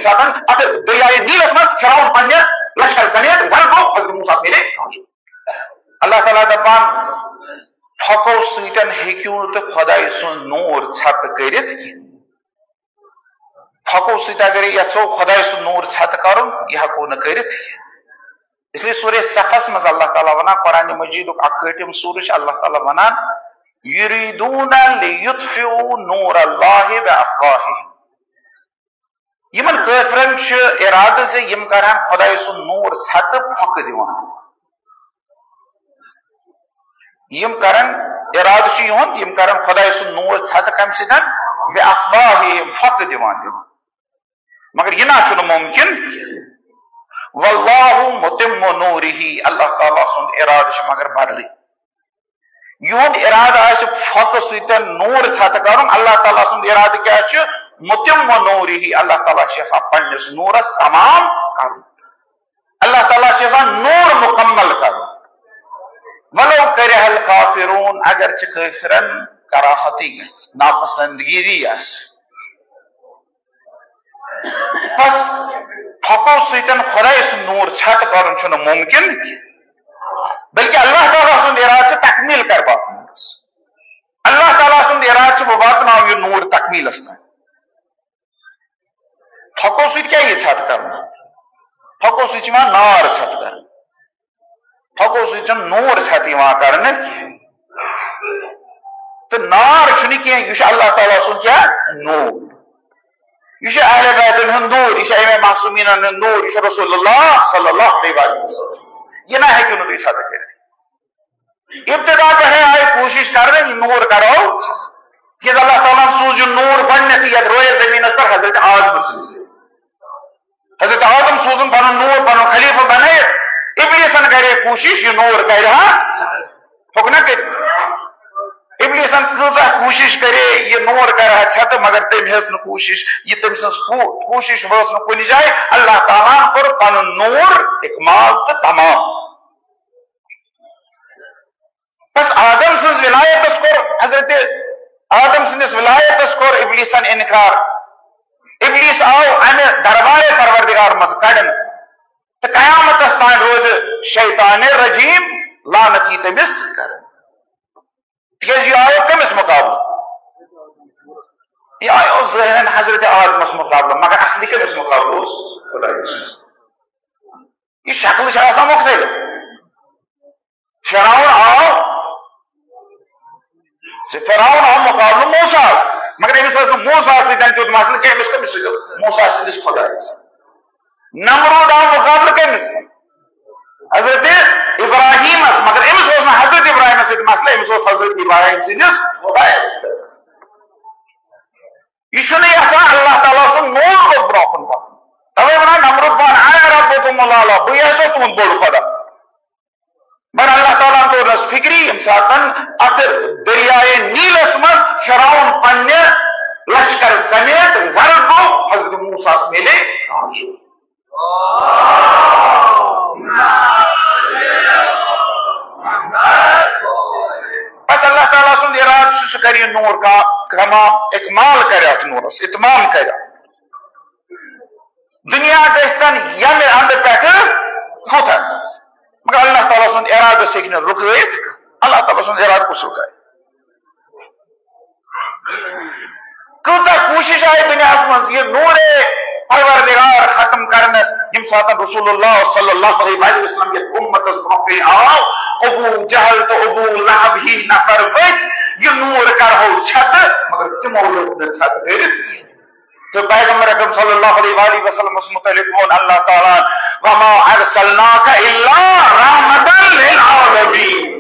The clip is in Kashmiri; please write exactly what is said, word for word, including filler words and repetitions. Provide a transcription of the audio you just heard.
ساتن اتھ دریائے نیلس منٛز فرعون پننہِ لشکر سمیت غرق گوٚو، حضرت موسیٰ ہس میلے کامیٲبی۔ اللہ تعالیٰ دپان، پھۄکو سۭتۍ ہیٚکِو نہٕ تُہۍ خۄداے سُنٛد نوٗر ژھۄتہٕ کٔرِتھ کینٛہہ۔ پھۄکو سۭتۍ اگرے یژھو خۄداے سُنٛد نوٗر ژھۄتہٕ کرُن، یہِ ہیٚکو نہٕ کٔرِتھ کینٛہہ۔ اس لیے سورہ صفس منٛز اللہ تعالیٰ ونان، قرآن مجیدُک اکہٲٹھِم سورہ چھُ اللہ تعالیٰ ونان، یریدون لیطفئوا نور اللہ بافواہہم۔ یِمن کٲفرن چھُ ارادٕ زِ یِم کرن خۄداے سُنٛد نوٗر ژھۄتہٕ پھۄکہٕ دِوان۔ یِم کرن، ارادٕ چھُ یِہُنٛد، یِم کرن خۄداے سُنٛد نوٗر ژھۄتہٕ کمہِ سۭتۍ؟ بافواہہم، پھۄکہٕ دِوان دِوان۔ مگر یہِ نہ چھُنہٕ مُمکِن۔ واللہ متم نورہ، اللہ تعالیٰ سُنٛد ارادٕ چھُ مگر بدلٕے۔ یِہُنٛد ارادٕ آسہِ پھۄکہٕ سۭتۍ نوٗر ژھۄتہٕ کرُن، اللہ تعالیٰ سُنٛد ارادٕ کیٛاہ چھُ؟ متم نورہ، اللہ تعالیٰ چھُ یژھان پننِس نوٗرس تمام کرُن۔ اللہ تعالیٰ چھُ یژھان نوٗر مُکمل کرُن۔ ولو کرہ الکافرون، اگرچہِ کٲفرن کراہتی گژھِ، ناپسندگی آسہِ۔ بس پھۄکو سۭتۍ خۄداے سُنٛد نوٗر ژھۄتہٕ کرُن چھُنہٕ مُمکِن، بلکہِ اللہ تعالیٰ سُنٛد ارادٕ چھُ تکمیل کر بہٕ اتھ نوٗرس۔ اللہ تعالیٰ سُنٛد ارادٕ چھُ بہٕ واتناوٕ یہِ نوٗر تکمیلس تام۔ پھۄکو سۭتۍ کیٛاہ یی ژھۄتہٕ کرنہٕ؟ پھۄکو سۭتۍ چھِ یِوان نار ژھۄتہٕ کرنہٕ۔ پھۄکو سۭتۍ چھُنہٕ نوٗر ژھۄتہٕ یِوان کرنہٕ کینٛہہ۔ تہٕ نار چھُنہٕ کینٛہہ، یہِ چھُ اللہ تعالیٰ سُنٛد کیٛاہ؟ نوٗر۔ یہِ چھُ اہل بیتن ہُنٛد نوٗر، یہِ چھُ امام معصومیٖنن ہُنٛد نوٗر، یہِ چھُ رسول اللہ صلی اللہ علیہ وسلم۔ یہِ نہ ہیٚکِو نہٕ تُہۍ ژھۄتہٕ کٔرِتھ۔ ابتدا پٮ۪ٹھے آیہِ کوٗشِش کرنہٕ، یہِ نوٗر کرو۔ ییٚلہِ اللہ تعالیٰ ہن سوٗز یہِ نوٗر گۄڈٕنیتھٕے یتھ رویہِ زٔمیٖنس پٮ۪ٹھ حضرت آدمس نِش۔ حضرت آدم سوٗزُن پنُن نوٗر، پنُن خلیفہٕ بنٲیِتھ۔ ابلیسن کرے کوٗشِش یہِ نوٗر کرِ ہا، ہیوٚک نہ کٔرِتھ۔ ابلیسن کۭژاہ کوٗشِش کرے یہِ نوٗر کرِ ہا ژھٮ۪تہٕ، مگر تٔمۍ ہیٚژ نہٕ کوٗشِش، یہِ تٔمۍ سٕنٛز کو-، کوٗشِش وٲژ نہٕ کُنہِ جایہِ۔ اللہ تعالیٰ ہن کوٚر پنُن نوٗر اکمال تہٕ تمام۔ بس آدم سٕنٛز ولایتس کوٚر حضرت آدم سٕنٛدِس ولایتس کوٚر ابلیسن انکار۔ ابلیس آو امہِ دربارِ پروردگار منٛز کڑنہٕ تہٕ قیامتس تام روزِ شیطان رجیم لعنت یی تٔمِس کرنہٕ۔ تِکیازِ یہِ آیو کٔمِس مُقابلہٕ؟ یہِ آیو ظٲہرن حضرت آدمس مُقابلہٕ، مگر اصلی کٔمِس مُقابلہٕ اوس؟ خدایس۔ یہِ شکلہٕ چھِ آسان مُختٔلِف۔ فرعون آو، زِ فرعون آو مُقابلہٕ موسیٰ ہس، مگر أمِس اوس نہٕ موسیٰ ہس سۭتۍ تیُتھ مسلہٕ کینٛہہ، أمِس کٔمِس سۭتۍ اوس؟ موسیٰ سٕنٛدِس خدایس۔ نمرود آو مُقابلہٕ کٔمِس؟ حضرت ابراہیمس، مگر أمِس اوس نہٕ حضرت ابراہیمس سۭتۍ مسلہٕ، أمِس اوس حضرت ابراہیم سٕنٛدِس خدایس سۭتۍ۔ یہِ چھُنہٕ یژھان اللہ تعالیٰ سُنٛد نوٗر گوٚژھ برونٛہہ کُن پکُن۔ توے ونان نمرود پان، آیا ربکم الاعلی، بہٕ ہسا تُہُنٛد بوٚڑ خدا۔ مگر اللہ تعالیٰ ہن توٚر نس فکری، ییٚمہِ ساتن اتھ دریائے نیلس منٛز فرعون پننہِ لشکر سمیت غرق گوٚو، حضرت موسیٰ ہس میلے۔ بس اللہ تعالیٰ سُنٛد ارادٕ چھُ، سُہ کرِ یہِ نوٗر کا-، کمام، اکمال کرِ اتھ نوٗرس، اتمام کرِ۔ دُنیا گژھِ تن ییٚمہِ اندٕ پٮ۪ٹھٕ ہُتھ اندس۔ مگر اللہ تعالیٰ سُنٛد ارادس ہیٚکہِ نہٕ رُکٲیِتھ۔ اللہ تعالیٰ سُنٛد ارادٕ کُس رُکایہِ؟ کۭژاہ کوٗشِش آیہِ دُنیاہس منٛز یہِ نوٗرے پروردگار ختم کرنس، ییٚمہِ ساتہٕ رسول اللہ صلی اللہ علیہ وسلم یتھ اُمتس برونٛہہ کَنہِ آو، ابو جہل تہٕ ابو لہب ہی نفر ؤتھۍ، یہِ نوٗر کرہو ژھٮ۪تہٕ، مگر تِمو ہیوٚک نہٕ ژھٮ۪تہٕ کٔرِتھ کینٛہہ۔ تہٕ پیغمبر اکرم صلی اللہ علیہ وآلہ وسلمس متعلق ووٚن اللہ تعالیٰ ہن، "وما ارسلناک الا رحمتا للعالمین۔"